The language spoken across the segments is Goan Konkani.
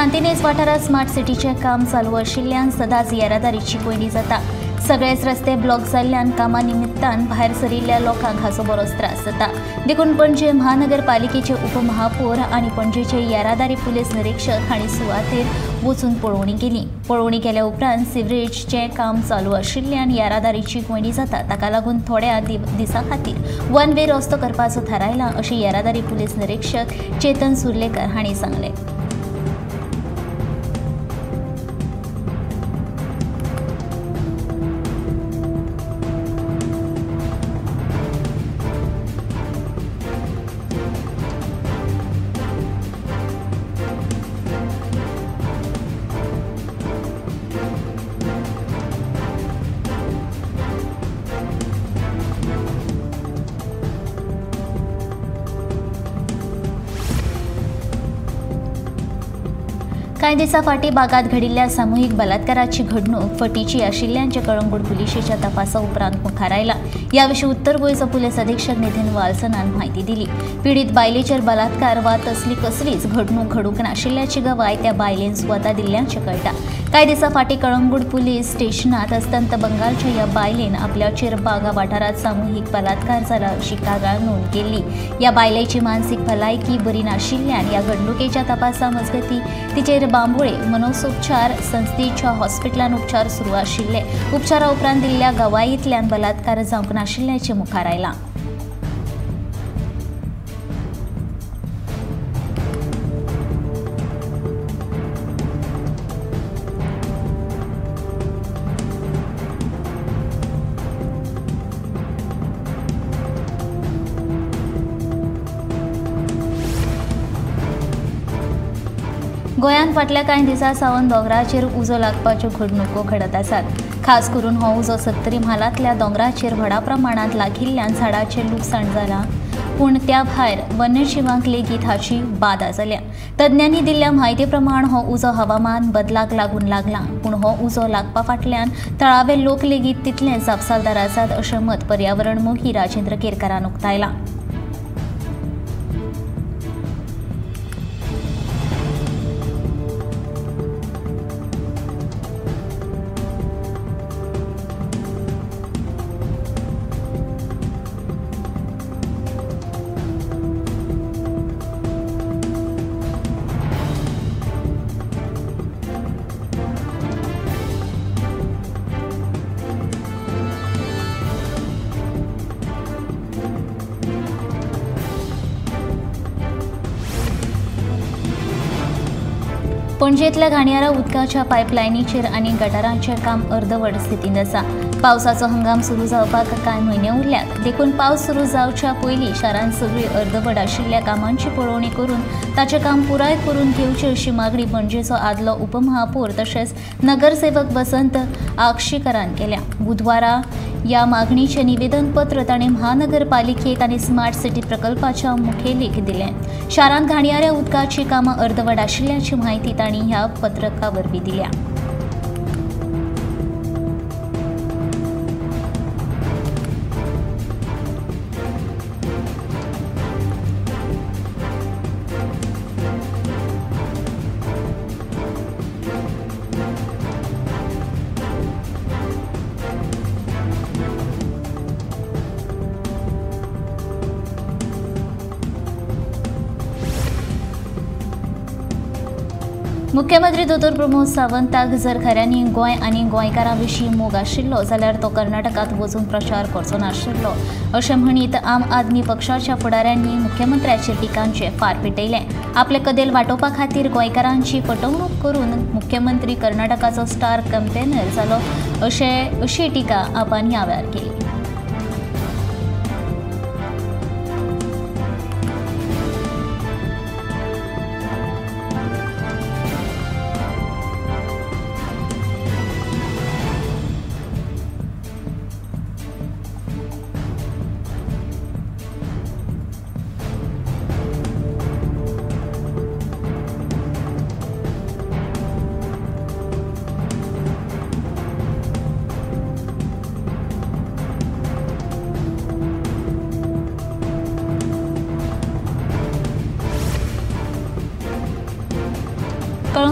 सांतिनेज वाठारांत स्मार्ट सिटीचें काम चालू आशिल्ल्यान सदांच येरादारीची कोंयडी जाता. सगळेच रस्ते ब्लॉक जाल्ल्यान कामा निमित्तान भायर सरिल्ल्या लोकांक हाचो बरोच त्रास जाता. देखून पणजे महानगरपालिकेचे उपमहापौर आनी पणजेचे येरादारी पुलीस निरीक्षक हांणी सुवातेर वचून पळोवणी केली. पळोवणी केल्या उपरांत सिवरेजचें काम चालू आशिल्ल्यान येरादारीची कोंयडी जाता, ताका लागून थोड्या दिसां खातीर वन वे रस्तो करपाचो थारायला अशें येरादारी पुलीस निरीक्षक चेतन सुर्लेकर हांणी सांगलें. कांय दिसां फाटीं बागांत घडिल्ल्या सामुहीक बलात्काराची घडणूक फटीची आशिल्ल्याचें कळंगूट पुलिशेच्या तपासा उपरांत मुखार आयलां. ह्या विशीं उत्तर गोंयचो पुलीस अधीक्षक नितीन वाल्सनान म्हायती दिली. पिडीत बायलेचेर बलात्कार वा तसली कसलीच घडणूक घडूंक नाशिल्ल्याची गवाय त्या बायलेन स्वता दिल्ल्याचें कळटा. कांय दिसां फाटीं कळंगूट पुलीस स्टेशनांत अस्तंत बंगालच्या ह्या बायलेन आपल्याचेर बागा वाठारांत सामुहीक बलात्कार जाला अशी कागाळ नोंद केल्ली. ह्या बायलेची मानसीक भलायकी बरी नाशिल्ल्यान ह्या घडणुकेच्या तपासा मजगतीं तिचेर बांबोळे मनोसोपचार संस्थेच्या हॉस्पिटलान उपचार सुरू आशिल्ले. उपचारा उपरांत दिल्ल्या गवायींतल्यान बलात्कार जावंक नाशिल्ल्याचें मुखार आयलां. गोंयांत फाटल्या कांय दिसां सावन दोंगराचेर उजो लागपाच्यो घडणुको घडत आसात. खास करून हो उजो सत्तरी म्हालांतल्या दोंगराचेर व्हडा प्रमाणांत लागिल्ल्यान झाडाचें लुकसाण जालां, पूण त्या भायर वन्यजिवांक लेगीत हाची बादा जाल्या. तज्ञांनी दिल्ल्या म्हायती प्रमाण हो उजो हवामान बदलाक लागून लागला, पूण हो उजो लागपा फाटल्यान थळावे लोक लेगीत तितले जापसालदार आसात अशें मत पर्यावरण मोगी राजेंद्र केरकारान उक्तायलां. पणजेंतल्या घाणयारा उदकाच्या पायपलायनीचेर आनी गटारांचें काम अर्दवट स्थितींत आसा. पावसाचो हंगाम सुरू जावपाक कांय म्हयने उरल्यात, देखून पावस सुरू जावच्या पयलीं शारांत सगळी अर्दवट आशिल्ल्या कामांची पळोवणी करून ताचें काम पुराय करून घेवचें अशी मागणी पणजेचो आदलो उपमहापौर तशेंच नगरसेवक वसंत आगशीकरान केल्या. बुधवारा ह्या मागणीचें निवेदनपत्र ताणें महानगरपालिकेक आनी स्मार्ट सिटी प्रकल्पाच्या मुखेलीक दिलें. शारांत घाणयाऱ्या उदकाची कामां अर्दवट आशिल्ल्याची म्हायती तांणी ह्या पत्रका वरवीं दिल्या. मुख्यमंत्री दोतोर प्रमोद सावंताक जर खऱ्यांनी गोंय आनी गोंयकारां विशीं मोग आशिल्लो जाल्यार तो कर्नाटकांत वचून प्रचार करचो नाशिल्लो अशें म्हणीत आम आदमी पक्षाच्या फुडाऱ्यांनी मुख्यमंत्र्याचेर टिकांचे फार पेटयले. आपले कदेल वाटोवपा खातीर गोंयकारांची फटवणूक करून मुख्यमंत्री कर्नाटकाचो स्टार कंपेनर जालो अशी टिका आपण ह्या वेळार केली.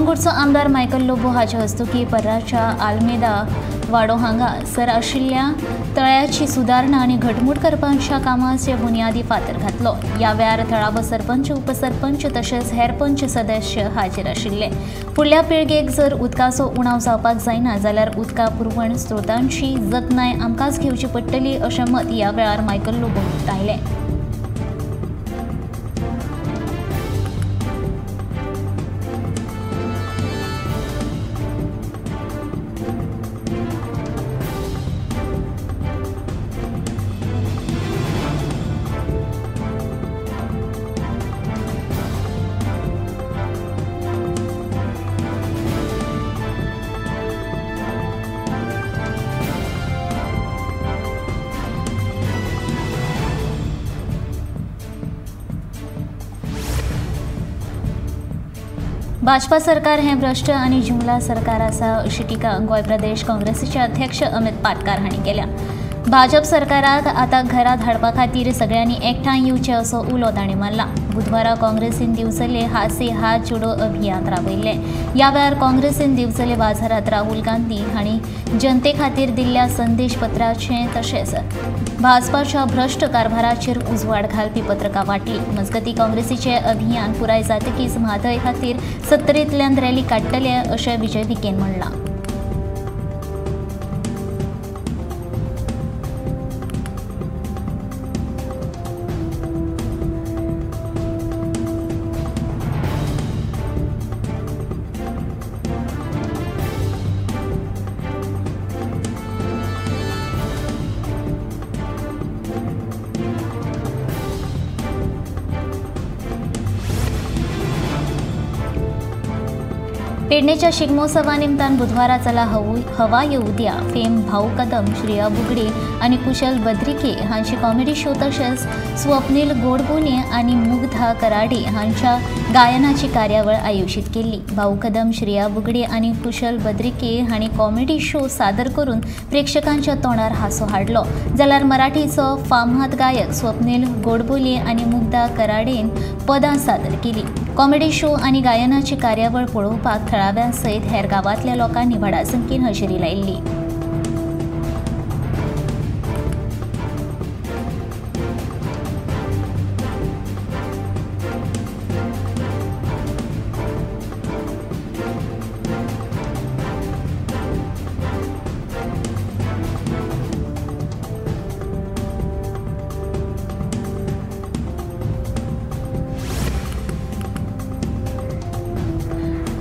कळंगूटचो आमदार मायकल लोबो हाचे हस्तुकीं पर्राच्या आल्मेदा वाडो हांगा सर आशिल्ल्या तळ्याची सुदारणा आनी घटमूट करपाच्या कामाचे बुन्यादी फातर घातलो. ह्या वेळार थळावो सरपंच, उपसरपंच तशेंच हेर पंच सदस्य हाजीर आशिल्ले. फुडल्या पिळगेक जर उदकाचो उणाव जावपाक जायना जाल्यार उदका पुरवण स्रोतांची जतनाय आमकांच घेवची पडटली अशें मत ह्या वेळार मायकल लोबोन उक्तायलें. भाजपा सरकार हें भ्रश्ट आनी जुमला सरकार आसा अशी टिका गोंय प्रदेश काँग्रेसीचे अध्यक्ष अमित पाटकार हांणी केल्या. भाजप सरकाराक आतां घरा धाडपा खातीर सगळ्यांनी एकठांय येवचें असो उलो तांणी मारला. बुधवारा काँग्रेसीन दिवचले हात से हात जोडो अभियान राबयल्लें. ह्या वेळार काँग्रेसीन दिवचले बाजारांत राहुल गांधी हांणी जनते खातीर दिल्ल्या संदेश पत्राचें तशेंच भाजपाच्या भ्रश्ट कारभाराचेर उजवाड घालपी पत्रकां वांटली. मजगतीं काँग्रेसीचें अभियान पुराय जातकीच म्हादय खातीर सत्तरींतल्यान रॅली काडटले अशें विजय विकेन म्हणलां. पेडणेच्या शिगमोत्सवा निमतान बुधवारा चला हवा येऊ द्या फेम भाऊ कदम, श्रेया बुगडे आनी कुशल बद्रिके हांची कॉमेडी शो तशेंच स्वप्नील गोडबोले आनी मुग्धा कराडे हांच्या गायनाची कार्यावळ आयोजीत केल्ली. भाऊ कदम, श्रेया बुगडे आनी कुशल बद्रिके हांणी कॉमेडी शो सादर करून प्रेक्षकांच्या तोंडार हांसो हाडलो. जाल्यार मराठीचो फामाद गायक स्वप्नील गोडबोले आनी मुग्धा कराडेन पदां सादर केली. कॉमेडी शो आनी गायनाची कार्यावळ पळोवपाक थळाव्यां सयत हेर गांवांतल्या लोकांनी व्हडा संख्येन हजेरी लायिल्ली.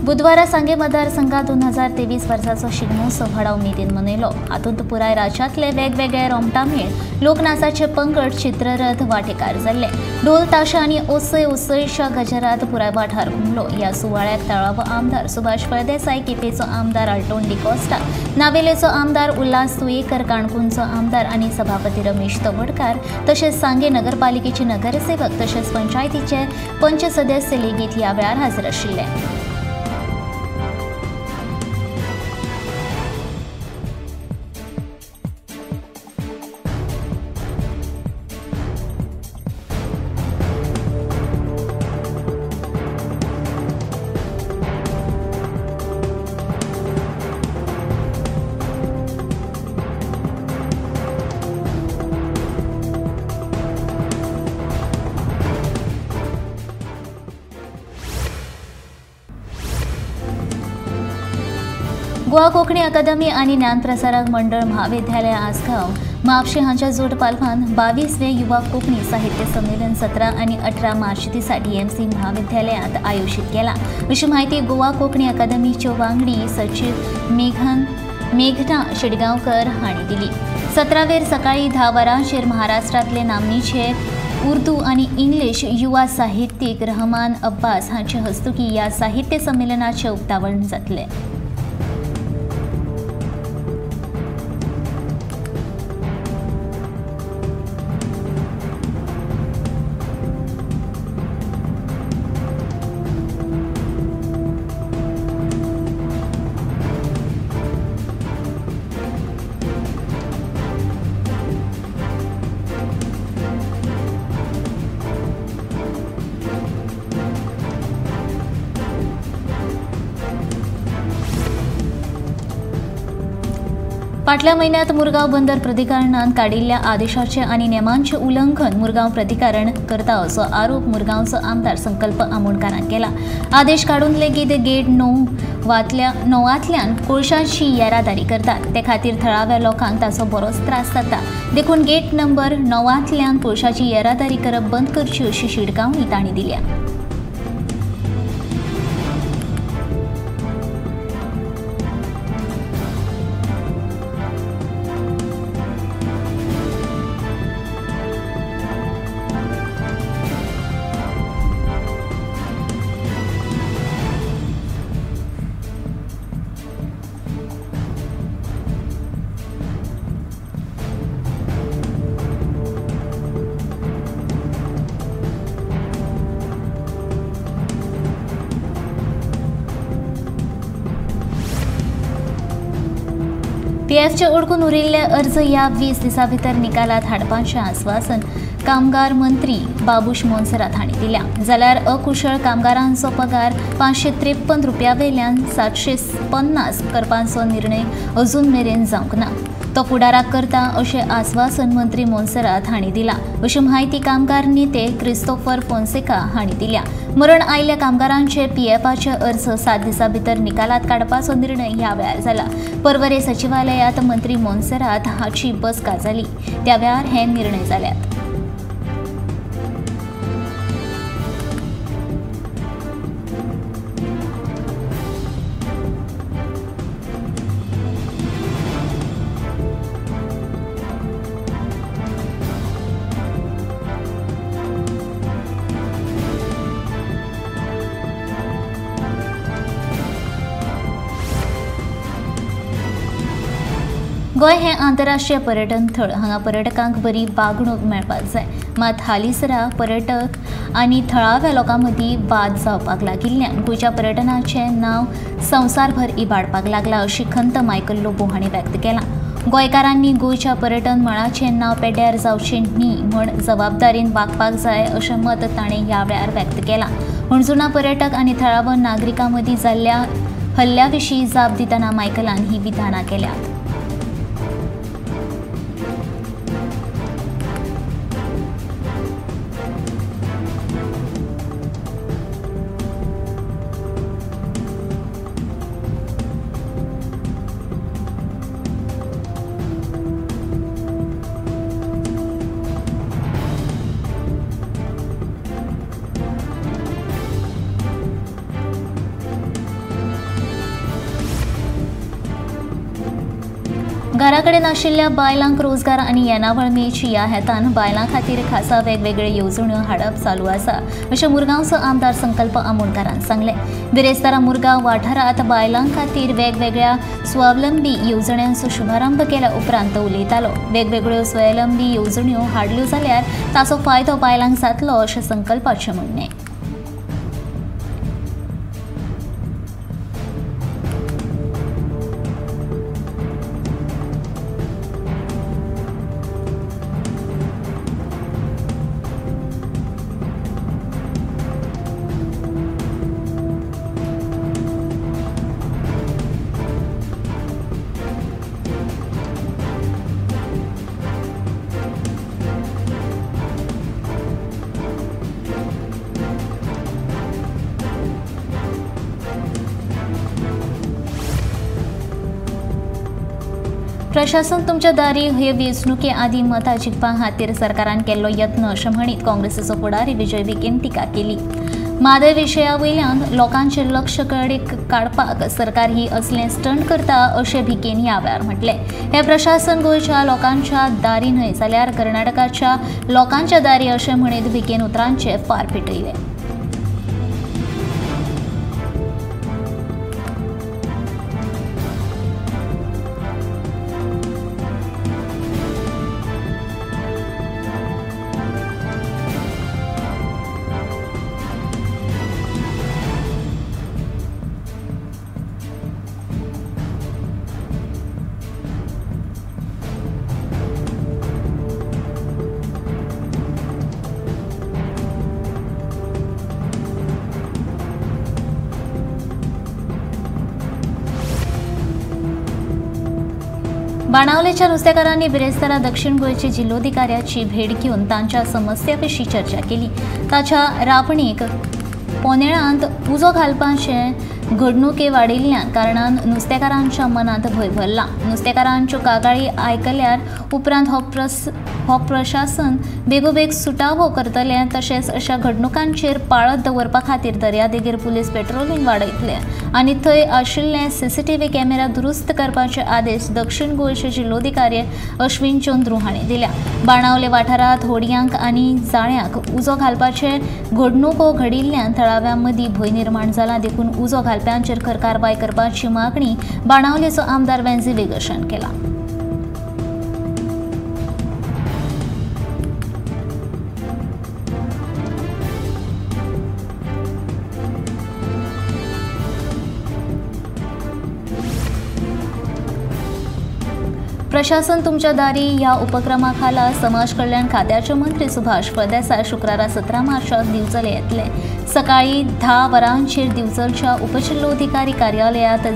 बुधवारा सांगे मतदारसंघात 2023 वर्साचो शिगमोत्सव व्हडा उमेदीन मनयलो. हातूंत पुराय राज्यांतले वेगवेगळे रोमटामेळ, लोकनाचाचे पंगड, चित्ररथ वांटेकार जाल्ले. ढोल ताशा आनी ओसय ओसयच्या गजरात पुराय वाठार घुमलो. ह्या सुवाळ्याक थळावो आमदार सुभाष फळदेसाय, केपेचो आमदार आल्टोन डिकॉस्टा, नावेलेचो आमदार उल्हास तुयेकर, काणकोणचो आमदार आनी सभापती रमेश तवडकार तशेंच सांगे नगरपालिकेचे नगरसेवक तशेंच पंचायतीचे पंच सदस्य लेगीत ह्या वेळार हाजीर आशिल्ले. गोवा कोंकणी अकादमी आनी ज्ञानप्रसारक मंडळ महाविद्यालय आसगांव म्हापशें हांच्या जोड पालवान 22वें युवा कोंकणी साहित्य संमेलन 17 आनी 18 मार्च दिसा डीएमसी महाविद्यालयांत आयोजीत केलां. अशी म्हायती गोवा कोंकणी अकादमीच्यो वांगडी सचीव मेघना शेडगांवकर हांणी दिली. 17 वेर सकाळीं 10 वरांचेर महाराष्ट्रांतले नामनेचे उर्दू आनी इंग्लीश युवा साहित्यीक रहमान अब्बास हांचे हस्तुकीं ह्या साहित्य संमेलनाचें उक्तावण जातलें. फाटल्या म्हयन्यांत मुरगांव बंदर प्राधिकरणान काडिल्ल्या आदेशाचें आनी नेमांचें उल्लंघन मुरगांव प्राधिकरण करता असो आरोप मुरगांवचो आमदार संकल्प आमोणकारान केला. आदेश काडून लेगीत गेट 9वांतल्यान कोळशांची येरादारी करतात. ते खातीर थळाव्या लोकांक ताचो बरोच त्रास जाता. देखून गेट नंबर 9वांतल्यान कोळशाची येरादारी करप बंद करची अशी शिटकावणी तांणी दिल्या. पीएफचे अडकून उरिल्ले अर्ज ह्या 20 दिसां भितर निकालात हाडपाचें आस्वासन कामगार मंत्री बाबूश मोन्सेरात हांणी दिल्या. जाल्यार अकुशळ कामगारांचो पगार 553 रुपया वयल्यान 750 करपाचो निर्णय अजून मेरेन जावंक ना, तो फुडाराक करता अशें आस्वासन मंत्री मोन्सेरात हांणी दिला अशी म्हायती कामगार नेते क्रिस्तोफर फोन्सेका हांणी दिल्या. मरण आयिल्ल्या कामगारांचे पीएफाचे अर्ज 7 दिसां भितर निकालात काडपाचो निर्णय ह्या वेळार जाला. पर्वरे सचिवालयांत मंत्री मोन्सेरात हाची बसका जाली, त्या वेळार हे निर्णय जाल्यात. गोंय हें आंतरराष्ट्रीय पर्यटन थळ, हांगा पर्यटकांक बरी वागणूक मेळपाक जाय. मात हालींसरा पर्यटक आनी थळाव्या लोकां मदीं वाद जावपाक लागिल्ल्यान गोंयच्या पर्यटनाचें नांव संवसारभर इबाडपाक लागलां अशी खंत मायकल लोबो हांणी व्यक्त केला. गोंयकारांनी गोंयच्या पर्यटन मळाचें नांव पेड्ड्यार जावचें न्ही म्हूण जबाबदारीन वागपाक जाय अशें मत ताणें ह्या वेळार व्यक्त केलां. हणजुणा पर्यटक आनी थळाव्या नागरिकां मदीं जाल्ल्या हल्ल्या विशीं जाप दितना मायकलान ही विधानां केल्यात. घरा कडेन आशिल्ल्या बायलांक रोजगार आनी येणावळ मेळची ह्या हेतान बायलां खातीर खासा वेगवेगळ्यो येवजण्यो हाडप चालू आसा अशें मुरगांवचो आमदार संकल्प आमोणकारान सांगलें. बिरेस्तारा मुरगांव वाठारांत बायलां खातीर वेगवेगळ्या स्वावलंबी येवजण्यांचो शुभारंभ केल्या उपरांत तो उलयतालो. वेगवेगळ्यो स्वावलंबी येवजण्यो हाडल्यो जाल्यार ताचो फायदो बायलांक जातलो अशें संकल्पाचें म्हणणें. प्रशासन तुमच्या दारी हे वेंचणुके आदीं मतां जिखपा खातीर सरकारान केल्लो यत्न अशें म्हणीत काँग्रेसीचो फुडारी विजय भिकेन टिका केली. म्हादय विशया वयल्यान लोकांचें लक्ष कडेक काडपाक सरकार ही असलें स्टंट करता अशें भिकेन ह्या वेळार म्हटलें. हें प्रशासन गोंयच्या लोकांच्या दारी न्हय जाल्यार कर्नाटकाच्या लोकांच्या दारी अशें म्हणीत भिकेन उतरांचे फार पेटयले. बाणावलेच्या नुस्तेकारांनी बिरेस्तारा दक्षिण गोंयचे जिल्लोधिकाऱ्याची भेट घेवन तांच्या समस्या विशीं चर्चा केली. ताच्या रापणीक पोनेळांत उजो घालपाचे घडणुके वाडिल्ल्यान कारणान नुस्तेकारांच्या मनांत भंय भरला. नुस्तेकारांच्यो कागाळी आयकल्यार उपरांत हो प्रशासन बेगोबेग सुटावो करतले तशेंच अशा घडणुकांचेर पाळत दवरपा खातीर दर्यादेगेर पुलीस पेट्रोलिंग वाडयतले आनी थंय आशिल्ले सीसीटीव्ही कॅमेरा दुरुस्त करपाचे आदेश दक्षिण गोंयचे जिल्लोधिकारी अश्विन चंद्रू हांणी दिल्या. बाणावले वाठारांत होडयांक आनी जाळ्यांक उजो घालपाचे घडणुको घडिल्ल्यान थळाव्यां मदीं भंय निर्माण जाला, देखून उजो घालप्यांचेर खर कारवाय करपाची मागणी बाणावलेचो आमदार वेन्झी वेगशान केला. प्रशासन तुमच्या दारी ह्या उपक्रमाखाला समाज कल्याण खात्याचे मंत्री सुभाष फळदेसाय शुक्रारा 17 मार्चाक दिवचले येतले. सकाळी 10 वरांचेर दिवचलच्या उपजिल्लोधिकारी कार्यालयात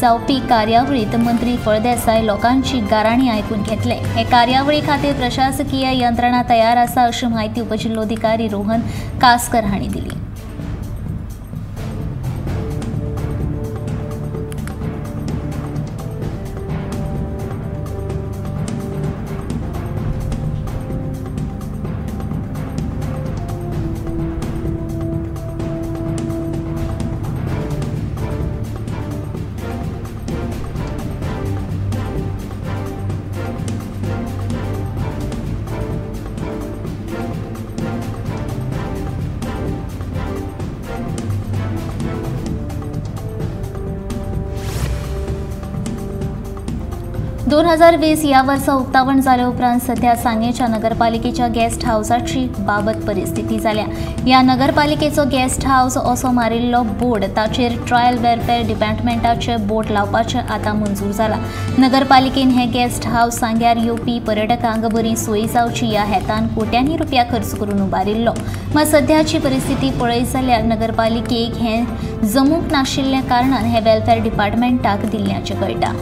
जावपी कार्यावळीत मंत्री फळदेसाय लोकांची गाराणी आयकून घेतले. हे कार्यावळी खातीर प्रशासकीय यंत्रणा तयार आसा अशी म्हायती उपजिल्लोधिकारी रोहन कासकर हांणी दिली. दोन 2020 ह्या वर्सा उक्तावण जाले उपरांत सध्या सांगेच्या नगरपालिकेच्या गेस्ट हावसाची बाबत परिस्थिती जाल्या. ह्या नगरपालिकेचो गेस्ट हावस असो मारिल्लो बोर्ड ताचेर ट्रायल वेलफेअर डिपार्टमेंटाचे बोर्ड लावपाचें आतां मंजूर जाला. नगरपालिकेन हें गेस्ट हावस सांग्यार येवपी पर्यटकांक बरी सोय जावची ह्या हेतान कोट्यांनी रुपया खर्च करून उबारिल्लो. मात सध्याची परिस्थिती पळयत जाल्यार नगरपालिकेक हें जमूंक नाशिल्ल्या कारणान हें वेलफेअर डिपार्टमेंटाक दिल्ल्याचें कळटा.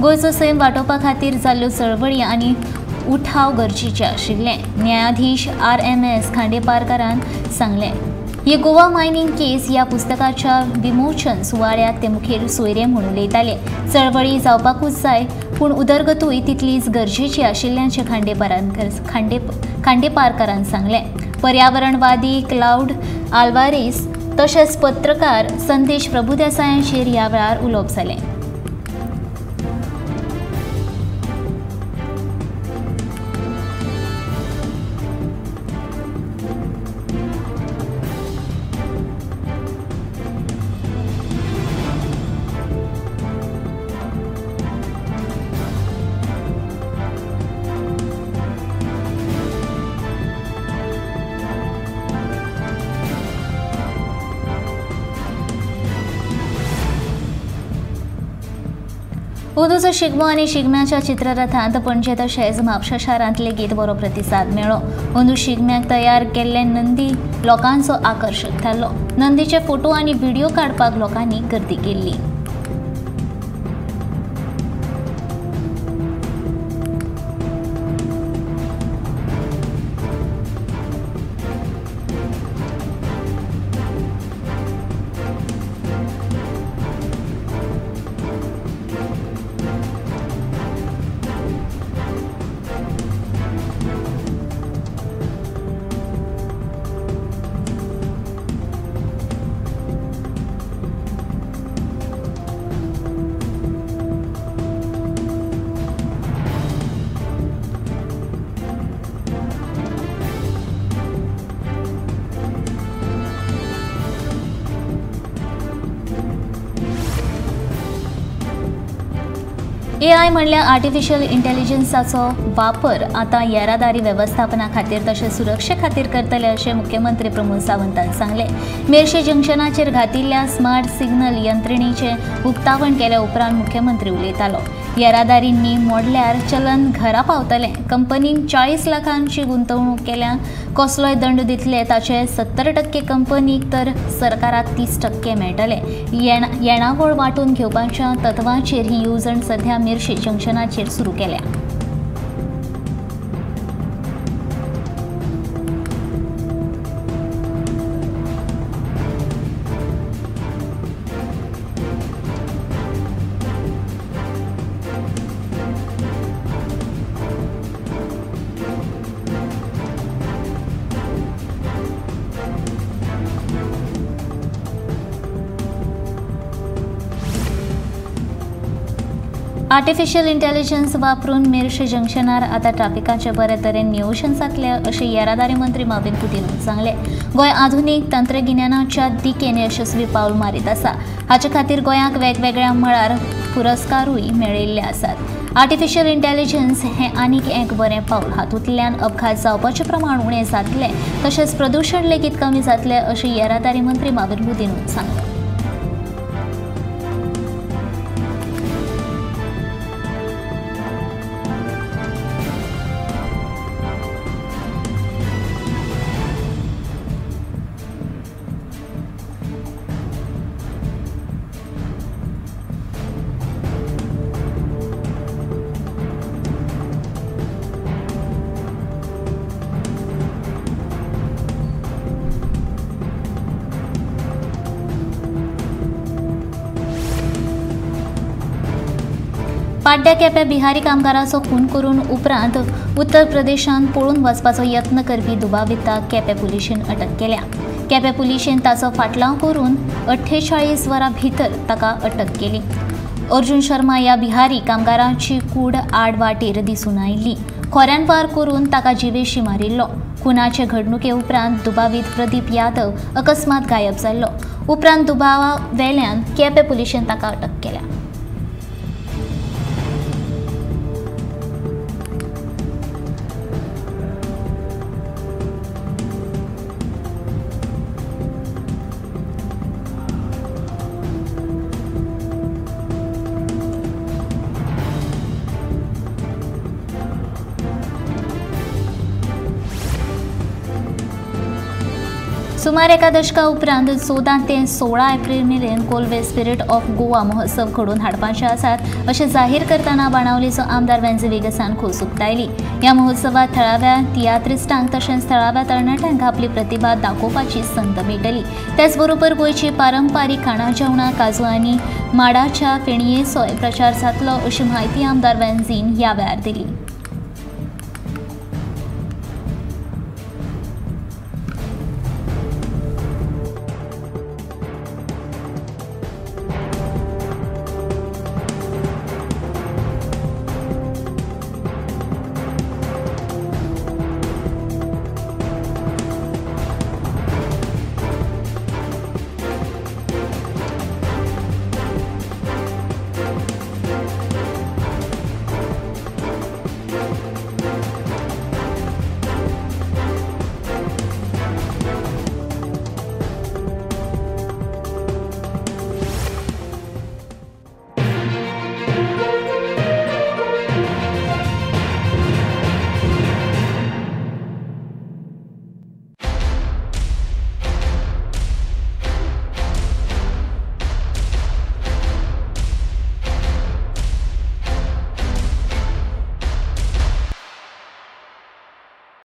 गोंयचो सैम वाटोवपा खातीर जाल्ल्यो चळवळी आनी उठाव गरजेचे आशिल्ले, न्यायाधीश RMS खांडेपारकारान सांगलें. ही गोवा मायनिंग केस ह्या पुस्तकाच्या विमोचन सुवाळ्याक ते मुखेल सोयरे म्हूण उलयताले. चळवळी जावपाकूच जाय पूण उदरगतूय तितलीच गरजेची आशिल्ल्याचें खांडेपारकारान सांगलें. पर्यावरणवादी क्लाउड आल्वारीस तशेंच पत्रकार संदेश प्रभुदेसायांचेर ह्या वेळार उलोवप जालें. अंदूचो शिगमो आनी शिगम्याच्या चित्ररथांत पणजे तशेंच म्हापशा शारांत लेगीत बरो प्रतिसाद मेळ्ळो. अंदू शिगम्याक तयार केल्ले नंदी लोकांचो आकर्शक थारलो. नंदीचे फोटो आनी व्हिडिओ काडपाक लोकांनी गर्दी केल्ली. एआय म्हणल्यार आर्टिफिशियल इंटेलिजन्साचो वापर आतां येरादारी वेवस्थापना खातीर तशेंच सुरक्षे खातीर करतले अशें मुख्यमंत्री प्रमोद सावंतान सांगलें। मेरशे जंक्शनाचेर घातिल्ल्या स्मार्ट सिग्नल यंत्रणेचें उक्तावण केल्या उपरांत मुख्यमंत्री उलयतालो। येरादारी नेम मोडल्यार चलन घरा पावतलें। कंपनीन 40 लाखांची गुंतवणूक केल्या, कसलोय दंड दितले ताचे 70% कंपनीक तर सरकाराक 30% मेळटले। येणावळ वांटून घेवपाच्या तत्वाचेर ही येवजण सध्या मेरशे जंक्शनाचेर सुरू केल्या। आर्टिफिशियल इंटेलिजन्स वापरून मेरशे जंक्शनार आतां ट्राफिकाचें बरे तरेन नियोजन जातलें अशें येरादारी मंत्री माविन गुदिन्होन सांगलें। गोंय आधुनीक तंत्रगिन्यानाच्या दिकेन यशस्वी पावल मारीत आसा। हाचे खातीर गोंयाक वेगवेगळ्या मळार पुरस्कारूय मेळिल्ले आसात। आर्टिफिशियल इंटेलिजन्स हें आनीक एक बरें पावल, हातूंतल्यान अपघात जावपाचें प्रमाण उणें जातलें तशेंच प्रदुशण लेगीत कमी जातलें अशें येरादारी मंत्री माविन गुदिन्होन सांगलें। पाड्ड्या केप्यां बिहारी कामगाराचो खून करून उपरांत उत्तर प्रदेशांत पळून वचपाचो यत्न करपी दुबाविताक केपें पुलिशेन अटक केल्या। केपें पुलिशेन ताचो फाटलाव करून 48 वरां भितर ताका अटक केली। अर्जुन शर्मा ह्या बिहारी कामगाराची कूड आडवाटेर दिसून आयली। खोऱ्यान वार करून ताका जिवेशी मारिल्लो। खुनाचे घडणुके उपरांत दुबावीत प्रदीप यादव अकस्मात गायब जाल्लो। उपरांत दुबावा वेल्यान केपें पुलिशेन ताका अटक केल्या। सुमार एका दशका उपरांत 14 ते 16 एप्रिल मेरेन कोलवे स्पिरिट ऑफ गोवा महोत्सव घडोवन हाडपाचे आसात अशें जाहीर करतना बाणावलीचो आमदार वेन्झी वेगसान खोस उक्तायली। ह्या महोत्सवात थळाव्या तियात्रिस्टांक तशेंच थळाव्या तरणाट्यांक आपली प्रतिभा दाखोवपाची संद मेळटली। त्याचबरोबर गोंयची पारंपारीक खाणां जेवणां, काजू आनी माडाच्या फेणयेचोय प्रचार जातलो अशी म्हायती आमदार वेन्झीन ह्या वेळार दिली।